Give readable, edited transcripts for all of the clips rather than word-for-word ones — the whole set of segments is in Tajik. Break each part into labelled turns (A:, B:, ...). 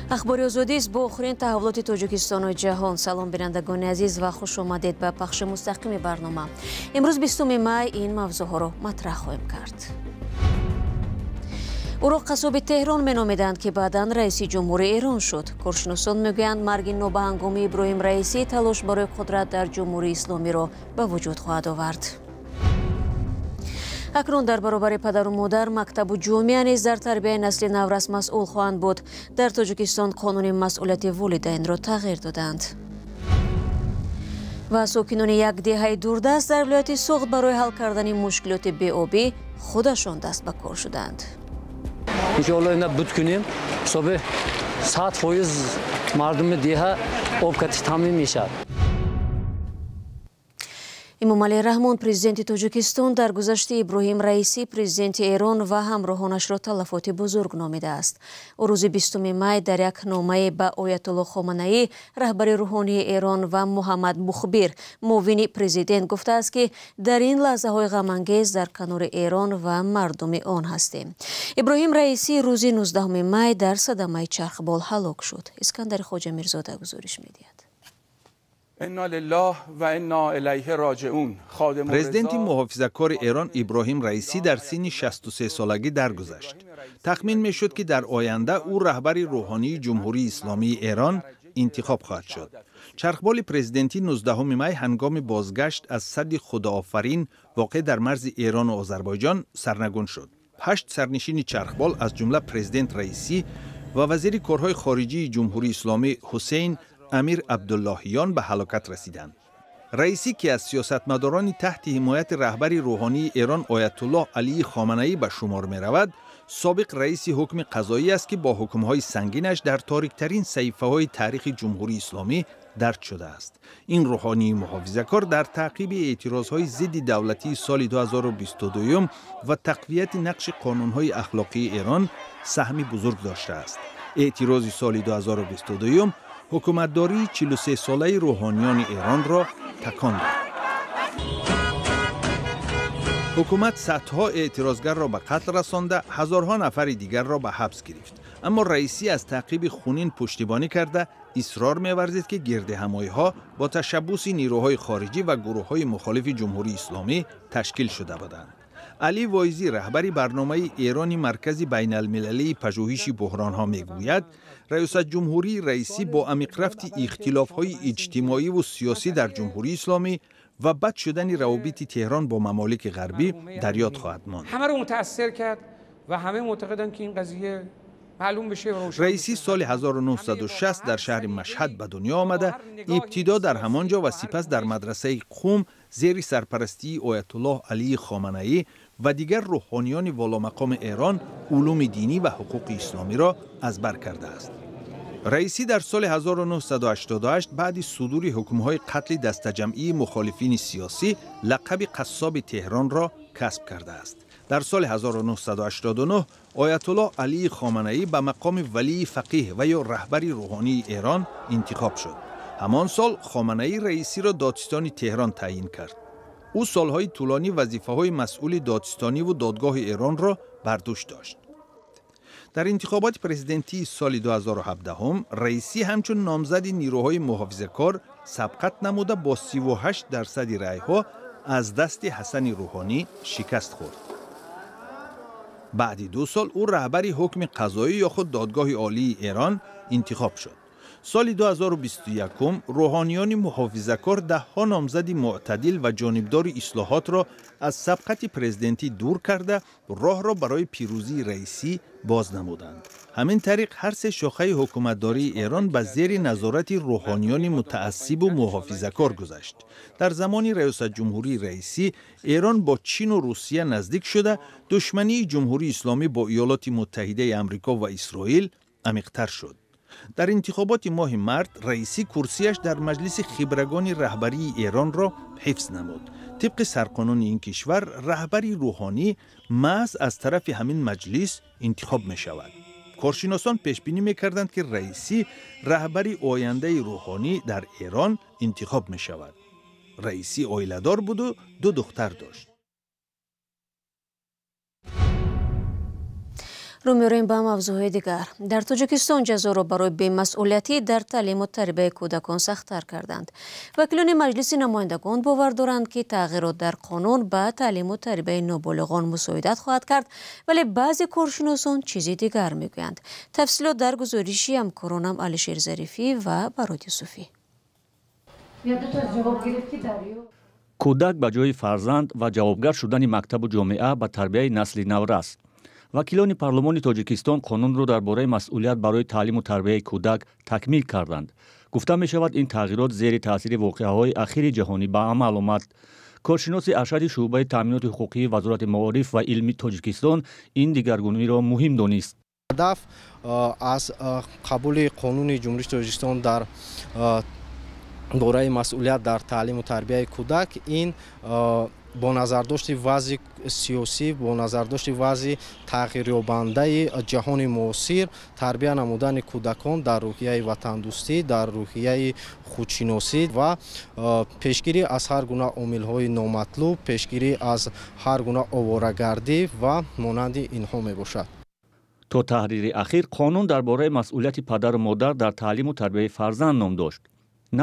A: Ахбори Озодист бо охирин таҳаввулоти Тоҷикистону ҷаҳон. Салом, бинандагони азиз, ва хуш омадед ба пахши мустақими барнома. Имрӯз 20 май ин мавзӯъҳоро матраҳ хоҳем кард. Ӯро қассоби Теҳрон меномиданд, ки баъдан раиси ҷумҳури Эрон шуд. Коршиносон мегӯянд, марги нобаҳангоми Иброҳим Раисӣ талош барои қудрат дар Ҷумҳурии Исломиро ба вуҷуд хоҳад овард. Акнун дар баробари падару модар, мактабу ҷомеа низ дар тарбияи насли наврас масъул хоҳанд буд. Дар Тоҷикистон қонуни масъулияти волидайнро тағйир доданд. Ва сокинони як деҳаи дурдаст дар вилояти Суғд барои ҳал кардани мушкилоти беобӣ худашон даст ба кор шуданд.
B: Иншоалло ина буд кунем, ҳисоби 100% мардуми деҳа об кати таъмин мешавад.
A: Эмомалӣ Раҳмон, президенти Тоҷикистон, дар гузашти Иброҳим Раисӣ, президенти Эрон, ва ҳамроҳонашро талафоти бузург номидааст. Ӯ рӯзи 20 май дар як номае ба Оятулло Хоманаӣ, раҳбари рӯҳонии Эрон, ва Муҳаммад Мухбир, муовини президент, гуфтааст, ки дар ин лаҳзаҳои ғамангез дар канори Эрон ва мардуми он ҳастем. Иброҳим Раисӣ рӯзи 19 май дар садамаи чархбол ҳалок шуд. Искандари Хоҷамирзода гузориш медиҳад.
C: Президенти муҳофизакори Эрон Иброҳим Раисӣ дар синни 63 солагӣ даргузашт. Тахмин мешуд, ки дар оянда ӯ раҳбари рӯҳонии Ҷумҳурии Исломии Эрон интихоб хоҳад шуд. Чархболи президентӣ 19 май ҳангоми бозгашт аз садди Худоофарин, воқеъ дар марзи Эрону Озарбойҷон, сарнагун шуд. Ҳашт сарнишини чархбол, аз ҷумла президент Раисӣ ва вазири корҳои хориҷии Ҷумҳурии Исломӣ Ҳусейн Амир Абдуллоҳиён, ба ҳалокат расиданд. Раисӣ, ки аз сиёсатмадорони таҳти ҳимояти раҳбари рӯҳонии Эрон Оятуллоҳ Алии Хоманаӣ ба шумор меравад, собиқ раиси ҳукми қазоӣ аст, ки бо ҳукмҳои сангинаш дар ториктарин саҳифаҳои таърихи Ҷумҳурии Исломӣ дарҷ шудааст. Ин рӯҳонии муҳофизакор дар таъқиби эътирозҳои зидди давлатии соли 2022 ва тақвияти нақши қонунҳои ахлоқии Эрон саҳми бузург доштааст. Эътирози соли 2022 ҳукуматдории 43-солаи рӯҳониёни Эронро такон дод. Ҳукумат садҳо эътирозгарро ба қатл расонда, ҳазорҳо нафари дигарро ба ҳабс гирифт. Аммо Раисӣ аз таъқиби хунин пуштибонӣ карда, исрор меварзид, ки гирдиҳамоиҳо бо ташаббуси нирӯҳои хориҷӣ ва гурӯҳҳои мухолифи Ҷумҳурии Исломӣ ташкил шуда буданд. Алӣ Воизӣ, раҳбари барномаи Эрони Маркази байналмилалии пажӯҳиши буҳронҳо, мегӯяд, раёсатҷумҳурии Раисӣ бо амиқрафти ихтилофҳои иҷтимоиву сиёсӣ дар Ҷумҳурии Исломӣ ва бад шудани равобити Теҳрон бо мамолики ғарбӣ дар ёд хоҳад монд.
D: Ҳамаро мутаассир кард ва ҳама муътақиданд, ки ин қазия маълум бشه.
C: Раисӣ соли 1960 дар шаҳри Машҳад ба дунё омада, ибтидо дар ҳамон ҷо ва сипас дар мадрасаи Қум зери сарпарастии Оятуллоҳ Алии Хоманаӣ ва дигар рӯҳониёни воломақоми Эрон улуми динӣ ва ҳуқуқи исломиро аз бар кардааст. Раисӣ дар соли 1988 баъди судури ҳукмҳои қатли дастаҷамъии мухолифини сиёсӣ лақаби қассоби Теҳронро касб кардааст. Дар соли 1989 Оятуллоҳ Алии Хоманаӣ ба мақоми валии фақиҳ ва ё раҳбари рӯҳонии Эрон интихоб шуд. Ҳамон сол Хоманаӣ Раисиро додситони Теҳрон таъйин кард. Ӯ солҳои тӯлонӣ вазифаҳои масъули додситониву додгоҳи Эронро бар дӯш дошт. Дар интихоботи президентии соли 2017 Раисӣ ҳамчун номзади нирӯҳои муҳофизакор сабқат намуда, бо 38 дарсади раъйҳо аз дасти Ҳасани Рӯҳонӣ шикаст хӯрд. Баъди 2 сол ӯ раҳбари ҳукми қазоӣ ё худ Додгоҳи Олии Эрон интихоб шуд. Соли 2021 рӯҳониёни муҳофизакор даҳҳо номзади мӯътадил ва ҷонибдори ислоҳотро аз сабқати президентӣ дур карда, роҳро барои пирӯзии Раисӣ боз намуданд. Ҳамин тариқ, ҳар се шохаи ҳукуматдории Эрон ба зери назорати рӯҳониёни мутаассибу муҳофизакор гузашт. Дар замони раёсатҷумҳурии Раисӣ Эрон бо Чину Русия наздик шуда, душмании Ҷумҳурии Исломӣ бо Иёлоти Муттаҳидаи Амрико ва Исроил амиқтар шуд. Дар интихоботи моҳи март Раисӣ курсияш дар Маҷлиси Хибрагони раҳбарии Эронро ҳифз намуд. Тибқи сарқонуни ин кишвар, раҳбари рӯҳонӣ маҳз аз тарафи ҳамин маҷлис интихоб мешавад. Коршиносон пешбинӣ мекарданд, ки Раисӣ раҳбари ояндаи рӯҳонӣ дар Эрон интихоб мешавад. Раисӣ оиладор буду ду духтар дошт.
A: Рӯ меорем ба мавзӯъҳои дигар. Дар Тоҷикистон ҷазоро барои бемасъулиятӣ дар таълиму тарбияи кӯдакон сахттар карданд. Вакилони Маҷлиси намояндагон бовар доранд, ки тағйирот дар қонун ба таълиму тарбияи ноболиғон мусоидат хоҳад кард, вале баъзе коршиносон чизи дигар мегӯянд. Тафсилот дар гузориши ҳамкоронам Алишер Зарифӣ ва Барод Юсуфӣ.
E: Кӯдак ба ҷои фарзанд ва ҷавобгар шудани мактабу ҷомеа ба тарбияи насли наврас. Вакилони парлумони Тоҷикистон қонунро дар бораи масъулият барои таълиму тарбияи кӯдак такмил карданд. Гуфта мешавад, ин тағйирот зери таъсири воқеаҳои ахири ҷаҳонӣ ба амал омад. Коршиноси аршади шӯъбаи таъминоти ҳуқуқии Вазорати маориф ва илми Тоҷикистон ин дигаргуниро муҳим донист.
F: Ҳадаф аз қабули қонуни Ҷумҳурии Тоҷикистон дар бораи масъулият дар таълиму тарбияи кӯдак ин бо назардошти вазъи сиёсӣ, бо назардошти вазъи тағйирёбандаи ҷаҳони муосир, тарбия намудани кӯдакон дар рӯҳияи ватандӯстӣ, дар рӯҳияи худшиносӣ ва пешгирӣ аз ҳар гуна омилҳои номатлуб, пешгирӣ аз ҳар гуна оворагардӣ ва монанди инҳо мебошад.
E: То таҳрири ахир қонун дар бораи масъулияти падару модар дар таълиму тарбияи фарзанд ном дошт.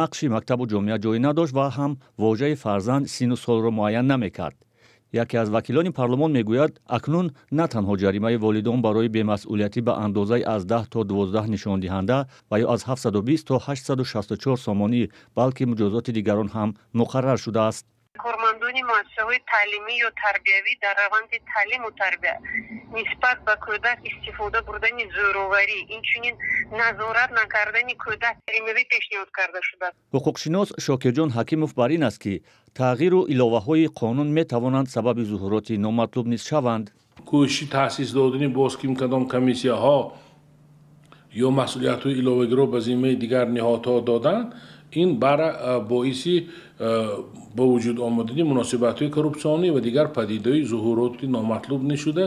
E: Нақши мактабу ҷомеа ҷой надошт ва ҳам вожаи фарзанд сину солро муайян намекард. Яке аз вакилони парлумон мегӯяд, акнун на танҳо ҷаримаи волидон барои бемасъулиятӣ ба андозаи аз 10 то 12 нишондиҳанда ва ё аз 720 то 864 сомонӣ, балки муҷозоти дигарон ҳам муқаррар шудааст.
G: Кормандони муассисаҳои таълимӣ ё тарбиявӣ дар раванди таълиму тарбия нисбат ба кӯдак истифода бурдани зӯроварӣ, инчунин назорат накардани кӯдак ҷаримавӣ пешниҳод карда шудааст.
E: Ҳуқуқшинос Шокирҷон Ҳакимов бар ин аст, ки тағйиру иловаҳои қонун метавонанд сабаби зуҳуроти номатлуб низ шаванд.
H: Кӯшиши таъсис додани боз ким кадом комиссияҳо ё масъулиятҳои иловагиро ба зиммаи дигар ниҳодҳо доданд, ин боиси ба вуҷуд омадани муносибатҳои коррупсионӣ ва дигар падидаҳои зуҳуроти номатлуб низ шуда,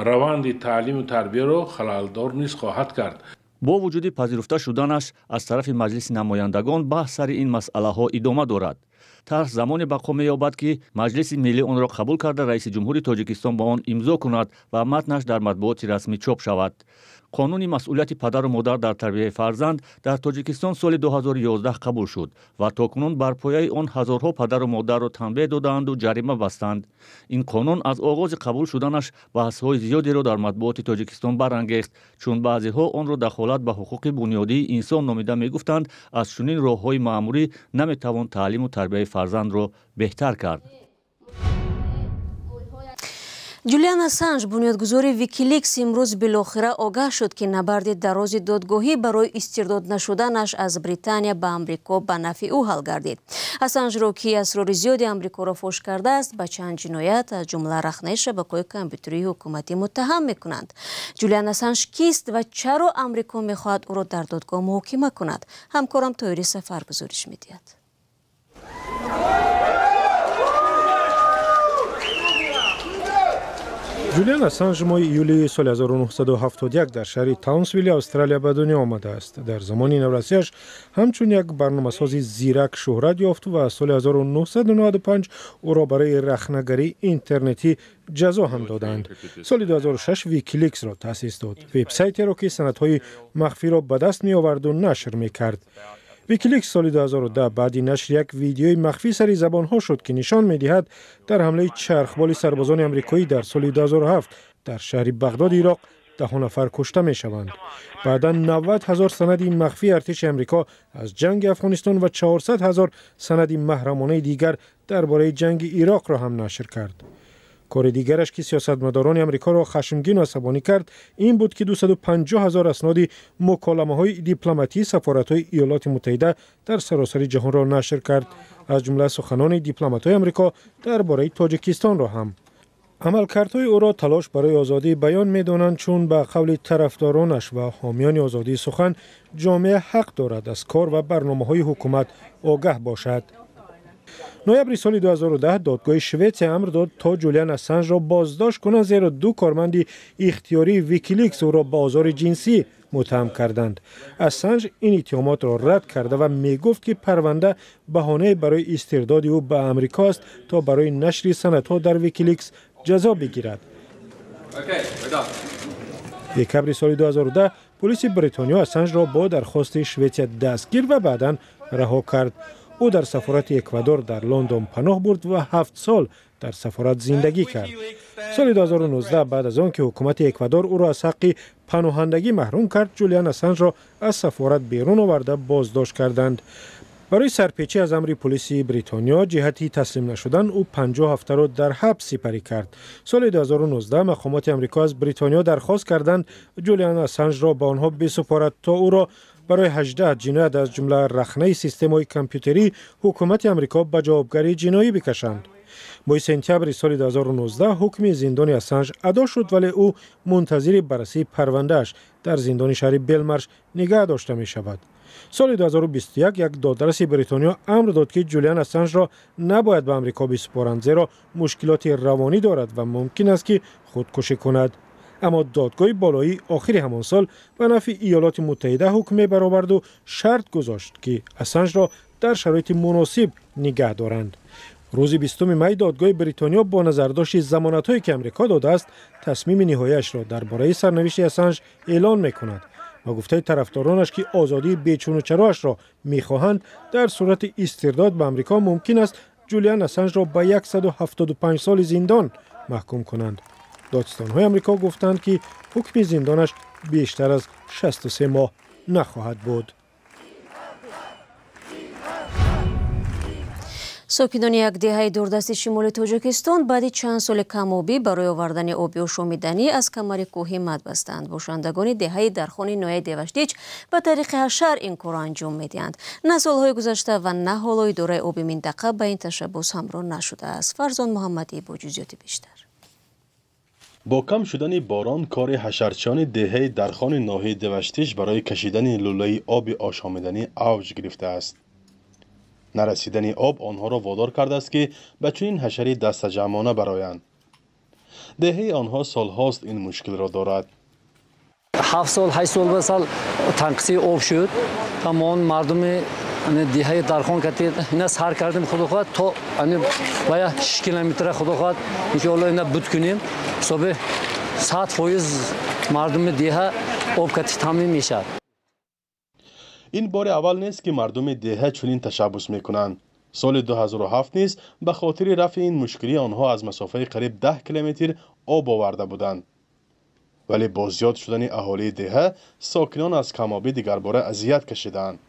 H: раванди таълиму тарбияро халалдор низ хоҳад кард.
E: Бо вуҷуди пазируфта шуданаш аз тарафи Маҷлиси намояндагон, баҳс сари ин масъалаҳо идома дорад. Тарҳ замоне бақо меёбад, ки Маҷлиси миллӣ онро қабул карда, раиси ҷумҳури Тоҷикистон ба он имзо кунад ва матнаш дар матбуоти расмӣ чоп шавад. Қонуни масъулияти падару модар дар тарбияи фарзанд дар Тоҷикистон соли 2011 қабул шуд ва то кунун бар пояи он ҳазорҳо падару модарро танбеҳ додаанду ҷарима бастанд. Ин қонун аз оғози қабул шуданаш баҳсҳои зиёдеро дар матбуоти Тоҷикистон барангехт, чун баъзеҳо онро дахолат ба ҳуқуқи бунёдии инсон номида мегуфтанд, аз чунин роҳҳои маъмурӣ наметавон таълиму тарбияи фарзандро беҳтар кард.
A: Ҷулиан Ассанж, бунёдгузори Викиликс, имрӯз билохира огаҳ шуд, ки набарди дарози додгоҳӣ барои истирдод нашуданаш аз Британия ба Амрико ба нафъи ӯ ҳал гардид. Ассанжро, ки асрори зиёди Амрикоро фош кардааст, ба чанд ҷиноят, аз ҷумла рахнаи шабакаҳои компютерии ҳукуматӣ муттаҳам мекунанд. Ҷулиан Ассанж кист ва чаро Амрико мехоҳад ӯро дар додгоҳ муҳокима кунад? Ҳамкорам Тоири Сафар гузориш медиҳад.
I: Ҷулиан Ассанж моҳи июли соли 1971 дар шаҳри Таунсвилли Австралия ба дунё омадааст. Дар замони наврасиаш ҳамчун як барномасози зирак шӯҳрат ёфт ва соли 1995 ӯро барои рахнагарии интернетӣ ҷазо ҳам доданд. Соли 2006 Викиликсро таъсис дод, вебсайтеро, ки санадҳои махфиро ба даст меоварду нашр мекард. Викиликс соли 2010 баъди нашри як видеои махфӣ сари забонҳо шуд, ки нишон медиҳад дар ҳамлаи чархболи сарбозони амрикоӣ дар соли 2007 дар шаҳри Бағдоди Ироқ даҳо нафар кушта мешаванд. Баъдан 90 ҳазор санади махфии артиши Амрико аз ҷанги Афғонистон ва 400 ҳазор санади маҳрамонаи дигар дар бораи ҷанги Ироқро ҳам нашр кард. Кори дигараш, ки сиёсатмадорони Амрикоро хашмгину асабонӣ кард, ин буд, ки 250 ҳазор асноди муколамаҳои дипломатии сафоратҳои Иёлоти Муттаҳида дар саросари ҷаҳонро нашр кард, аз ҷумла суханони дипломатҳои Амрико дар бораи Тоҷикистонро ҳам. Амалкардҳои ӯро талош барои озодии баён медонанд, чун ба қавли тарафдоронаш ва ҳомиёни озодии сухан ҷомеа ҳақ дорад аз кор ва барномаҳои ҳукумат огаҳ бошад. Ноябри соли 2010 додгоҳи Шветсия амр дод, то Ҷулиан Ассанжро боздошт кунанд, зеро ду корманди ихтиёрии Викиликс ӯро ба озори ҷинсӣ муттаҳам карданд. Ассанж ин иттиҳомотро рад карда ва мегуфт, ки парванда баҳонае барои истирдоди ӯ ба Амрико аст, то барои нашри санадҳо дар Викиликс ҷазо бигирад. Декабри соли 2010 полиси Бритониё Ассанжро бо дархости Шветсия дастгир ва баъдан раҳо кард. Ӯ дар сафорати Эквадор дар Лондон паноҳ бурд ва 7 сол дар сафорат зиндагӣ кард. Соли 2019 баъд аз он ки ҳукумати Эквадор ӯро аз ҳаққи паноҳандагӣ маҳрум кард, Ҷулиан Ассанжро аз сафорат берун оварда боздошт карданд. Барои сарпечӣ аз амри полиси Бритониё ҷиҳати таслим нашудан ӯ 50 ҳафтаро дар ҳабс сипарӣ кард. Соли 2019 мақомоти Амрико аз Бритониё дархост карданд Ҷулиан Ассанжро ба онҳо бисупорад то ӯро барои 18 ҷиноят аз ҷумла рахнаи системаҳои компютерии ҳукумати Амрико ба ҷавобгарии ҷиноӣ бикашанд. Моҳи сентябри соли 2019 ҳукми зиндони Ассанж адо шуд, вале ӯ мунтазири баррасии парвандааш дар зиндони шаҳри Белмарш нигаҳ дошта мешавад. Соли 2021 як додраси Бритониё амр дод, ки Ҷулиан Ассанжро набояд ба Амрико бисупоранд, зеро мушкилоти равонӣ дорад ва мумкин аст ки худкушӣ кунад. Аммо додгоҳи болоӣ охири ҳамон сол ба нафъи Иёлоти Муттаҳида ҳукме бароварду шарт гузошт, ки Ассанжро дар шароити муносиб нигаҳ доранд. Рӯзи 20 май додгоҳи Бритониё бо назардошти замонатҳое ки Амрико додааст, тасмими ниҳояшро дар бораи сарнавишти Ассанж эълон мекунад. Ба гуфтаи тарафдоронаш, ки озодии бечунучароашро мехоҳанд, дар сурати истирдод ба Амрико мумкин аст Ҷулиан Ассанжро ба 175 соли зиндон маҳкум кунанд. Додстонҳои Амрико гуфтанд, ки ҳукми зиндонаш бештар аз 63 моҳ нахоҳад буд.
A: Сокинони як деҳаи дурдасти шимоли Тоҷикистон баъди чанд соли камобӣ барои овардани оби ошомиданӣ аз камари кӯҳӣ мад бастанд. Бошандагони деҳаи Дархони ноҳияи Деваштич ба тариқи ҳашар ин корро анҷом медиҳанд. На солҳои гузашта ва на ҳоло идораи оби минтақа ба ин ташаббус ҳамроҳ нашудааст. Фарзон Муҳаммадӣ бо ҷузъиёти бештар.
J: Бо кам шудани борон кори ҳашарчиёни деҳаи Дархони ноҳияи Деваштич барои кашидани лӯлаи оби ошомиданӣ авҷ гирифтааст. Нарасидани об онҳоро водор кардааст, ки ба чунин ҳашари дастаҷамъона бароянд. Деҳаи онҳо солҳост ин мушкилро дорад.
B: 7 сол 8 сол ба сол танқисии об шуд. Тамом мардуми деҳаи Дархон кати ина сар кардем, худо хоҳад то бая 6 километра худо хоҳад иншоалло ина буд кунем. Ҳисоби 100% мардуми деҳа об кати таъмин мешавад.
J: Ин бори аввал нест, ки мардуми деҳа чунин ташаббус мекунанд. Соли 2007 низ ба хотири рафъи ин мушкилӣ онҳо аз масофаи қариб 10 километр об оварда буданд. Вале бо зиёд шудани аҳолии деҳа сокинон аз камобӣ дигарбора азият кашидаанд.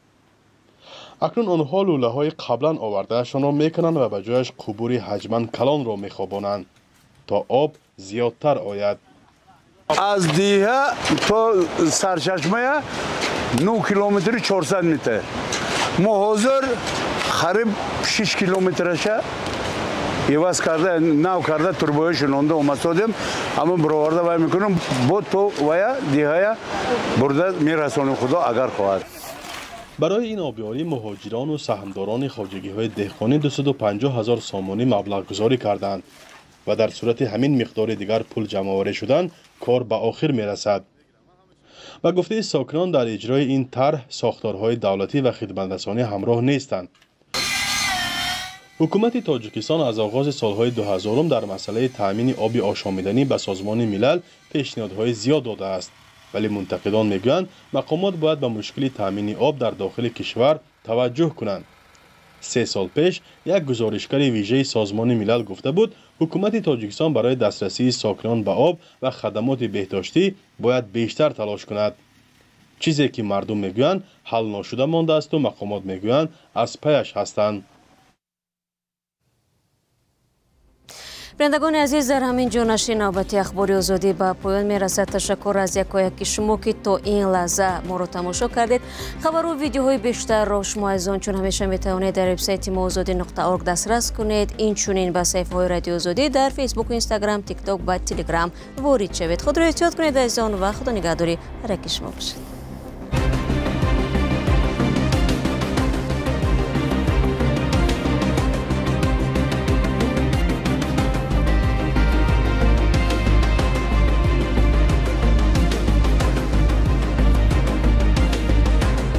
J: Акнун онҳо лӯлаҳои қаблан овардаашонро мекунанд ва ба ҷояш қубури ҳаҷман калонро мехобонанд, то об зиёдтар ояд.
K: Аз деҳа то сарчашмая 9 километри 400 метр. Мо ҳозир қариб 6 километраша иваз карда, нав карда турбои шинонда омадсодем, ҳамон бироварда вай мекунем, бо то вая деҳая бурда мерасонем, худо агар хоҳад.
J: Барои ин обёрӣ муҳоҷирону саҳмдорони хоҷагиҳои деҳқонӣ 250 ҳазор сомонӣ маблағгузорӣ карданд ва дар сурати ҳамин миқдори дигар пул ҷамъоварӣ шудан кор ба охир мерасад. Ба гуфтаи сокинон, дар иҷрои ин тарҳ сохторҳои давлатӣ ва хидматрасонӣ ҳамроҳ нестанд. Ҳукумати Тоҷикистон аз оғози солҳои 2000 дар масъалаи таъмини оби ошомиданӣ ба Созмони Милал пешниҳодҳои зиёд додааст. Вале мунтақидон мегӯянд, мақомот бояд ба мушкили таъмини об дар дохили кишвар таваҷҷӯҳ кунанд. 3 сол пеш як гузоришгари вижаи Созмони Милал гуфта буд, ҳукумати Тоҷикистон барои дастрасии сокинон ба об ва хадамоти беҳдоштӣ бояд бештар талош кунад. Чизе ки мардум мегӯянд ҳал ношуда мондаасту мақомот мегӯянд аз паяш ҳастанд.
A: Бинандагони азиз, дар ҳамин ҷо нашри навбати Ахбори Озодӣ ба поён мерасад. Ташаккур аз якояки шумо, ки то ин лаҳза моро тамошо кардед. Хабару видеоҳои бештарро шумо азизон чун ҳамеша метавонед дар вебсайти мо озодӣ.org дастрас кунед. Инчунин ба саҳифаҳои Радиои Озодӣ дар Фейсбук, Инстаграм, Тикток ва Телеграм ворид шавед. Худро эҳтиёт кунед азизон ва худо нигаҳдори ҳар яки шумо бошад.